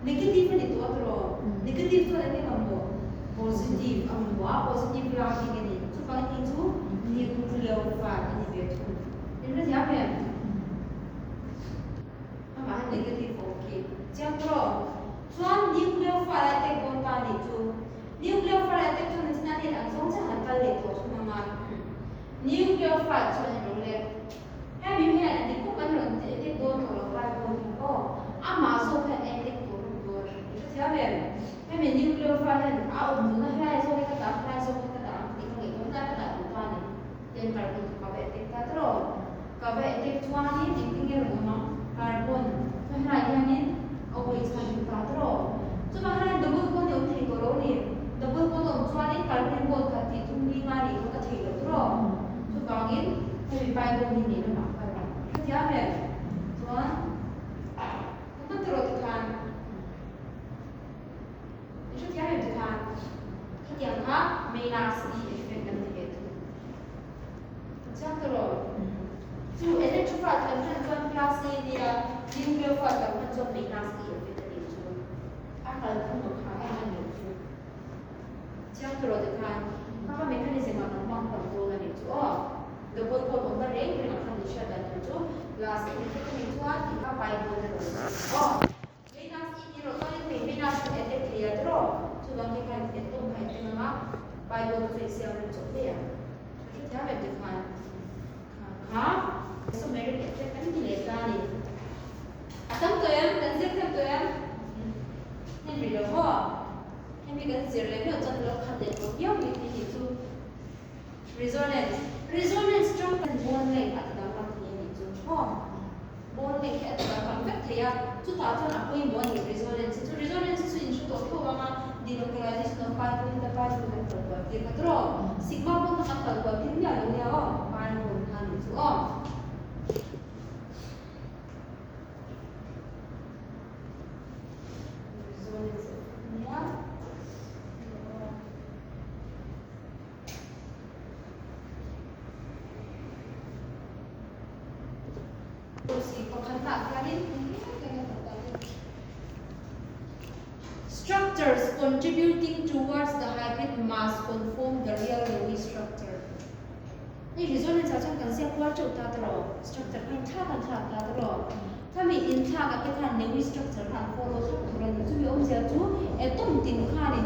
Negative a ni tawh a tiraw? Negative chuan eng nge mamawh? Positive a mamawh a, positive grounding a ni. Chuvangin hei chu nucleophile a ni ve thung. In hrethiam em? Amah hian negative a awm khi. Chiang tiraw? Chuan nucleophile a attack dawn ta a nih chu. Nucleophile a attack chuan nachin a hnen ang zawng chiah han kal leh tawh thung ang a. Nucleophile chuan a lo leh. Hemi hian a dik khawp an rawn attack dawn tawh lo pai pawh hi aw. Amah zawk hian a attack tawh reng dawn. I hrethiam em? Hemi nucleophile hian a awm duhna helai zawk hi ka dah ang, helai zawk hi ka dah ang tih ka ngaihtuah helai ka dah duh ta a ni. Then carbon chu ka va attack ta tawh. Ka va attack chuanin engtin nge rawn awm ang? Carbon chu helai hianin a awih chhan duh ta tawh. Chuvang hian double bond hi awm thei tawh lo a ni. Double bond a awm chuanin carbon hi bond khat tih thum li nga nih kha ka thei lo tawh. Chuvangin hemi pi bond hi nih lamah ka rawn hrethiam em? Chuan ka hman tawh tikhan i hrethiam em tikhan khatiang kha minus e effect kan ti ve thung. Chiang ta rawh. Chu electrophile kan hman chuan plus A nia, nucleophile kan hman chuan minus E effect a nih chu. A kalphung ang kha em a nih chu. Chiang ta rawh tikhan kha kha mechanism ah kan hmang tam dawn a nih chu aw. Double bond awmna reng reng ah khan i hriat dan tur chu plus A effect a nih chuan i kha pi bond a rawn ni aw. Venus i tih rawh chuanin hei Venus chu attack thei a tiraw? Chuvang khi khan atom kha attack ang a, Bible chu i siam rem chawp mai ang. Ka hrethiam em ti khan kha kha isomeric attack kan ti leh ta a ni. A tam tawh em? Kan zir thiam tawh em? Hemi lo maw? Hemi kan zir leh meuh chuan lo khat leh tawh viau mai tih hi chu Resonance, Resonance tang kan bond length a ti danglam thei a nih chu maw? Bond length hi a ti danglam vek thei a, chutah chuan a pawimawh a ni resonance hi chu. Resonance hi chu in hre tawh tho ang a, delocalization of pi bond te pi bond kan kal kual tir kha tawh. Sigma bond kha kan kal kual tir miah lo nia aw, pi bond kha a nih chu aw. Resonance effect nia. Structures contributing towards the hybrid must conform the real Lewis structure. Hei resonance ah chuan kan ziak kual teuh ta tawh structure kha inthlak an thlak ta tawh khami inthlak ah te khan Lewis structure kha an follow thlap tur a ni chumi awmzia chu atom tin khanin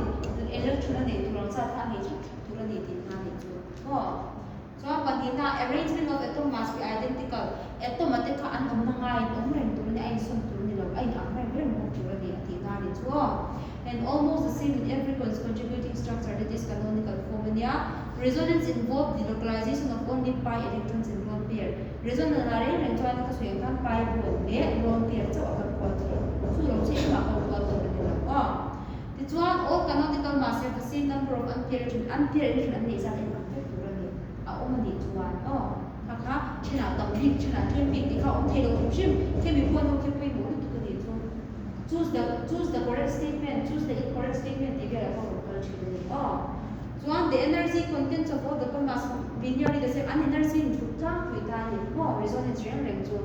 electron a neih tur ang zat kha a nei thlap thlap tur a ni tih kha a nih chu maw chuan pahnihna arrangement of atom must be identical atom ah te kha an awmna ngaiin awm reng tur a ni a insawn tur a ni lo a inang reng reng bawk tur a ni a tih na a nih chu aw. And almost the same in every contributing structure that is canonical form a nia. Resonance involve the localization of only pi electrons in lone pair. Resonance ah reng reng chuan ka sawi ang khan pi bond leh lone pair chauh a kal kual thei. Chu lo chu engmah kal kual tur a ni lo aw. Tichuan all canonical must have the same number of unpaired electron, unpaired electron an neih zat a inang vek tur a ni. A awm a nih chuan aw. Kha kha thenah tam bik thenah tlem bik tih kha a awm thei lo hrim hrim. Hemi pawh ho khi pawimawh lutuk a nih chu. Choose the choose the correct statement, choose the incorrect statement tih velah pawh rawn kal thin a ni aw. Chuan the energy contents of all the compounds be nearly the same, an energy in tluk tlangpui ta a ni maw resonance reng reng chu.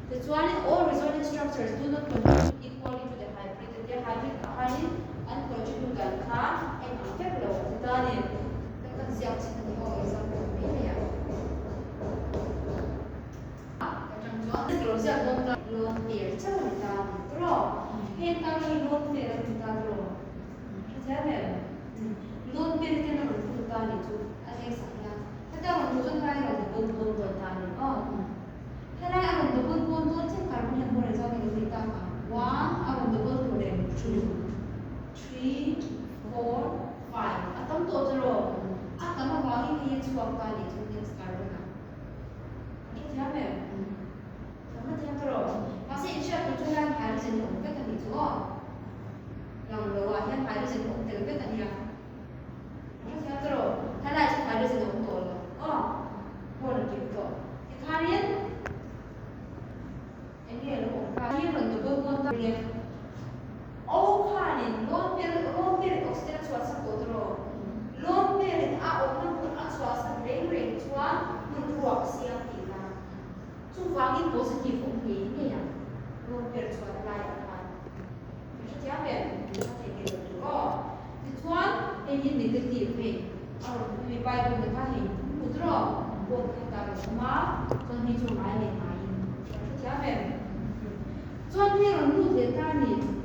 Tichuanin all resonance structures do not contribute equally to the hybrid a tia, hybrid ah khanin an contribute dan kha eng ang vek lo a ti ta a ni. Kan kan ziak chin a ni aw example mai mai ah. Loan pair chauh a ni ta a ni tawh. Heng tan hi loan pair a ni ta tawh. Hrethiam em? Loan pair te hian a rawn phun ta a nih chu a leng sak hian. Heta rawn hmuh chuan helai a rawn double bond dawn ta a ni aw. Helai a rawn double bond dawn chiah carbon hian bond engzat nge lo neih tak ang? One a rawn double tur leh two, three, four, five a tam tawh tawh. A tam avangin hei a chhuak ta a nih chu next carbon ah. Kan hrethiam em? Kan hrethiam ta rawh. Mahse in hriat tur chu helai hydrogen a awm vek a nih chu aw. Lang lo ah hian hydrogen a awm tel vek a nia. Kan hrethiam ta rawh. Helai chu hydrogen a awm tawh lo aw. Bond a kim tawh. Tikhanin eng nge lo awm ta? Hi rawn double bond ta le. O khanin lone pair lone pair in oxygen a chhuahsak tawh ta rawh. Lone pair in a awmna hmun a chhuahsak reng reng chuan hmun ruak a siam tihna. Chuvangin positive awm ngei ngei ang lone pair chhuahna laiah khan. Ka hrethiam. Hei hi negative hei a rawn hemi pi bond kha hei hmu tawh rawh bond kha hetah rawn awm a chuan hei chu ngai leh ngaiin kan hrethiam em? Chuan hei rawn lut leh ta a ni.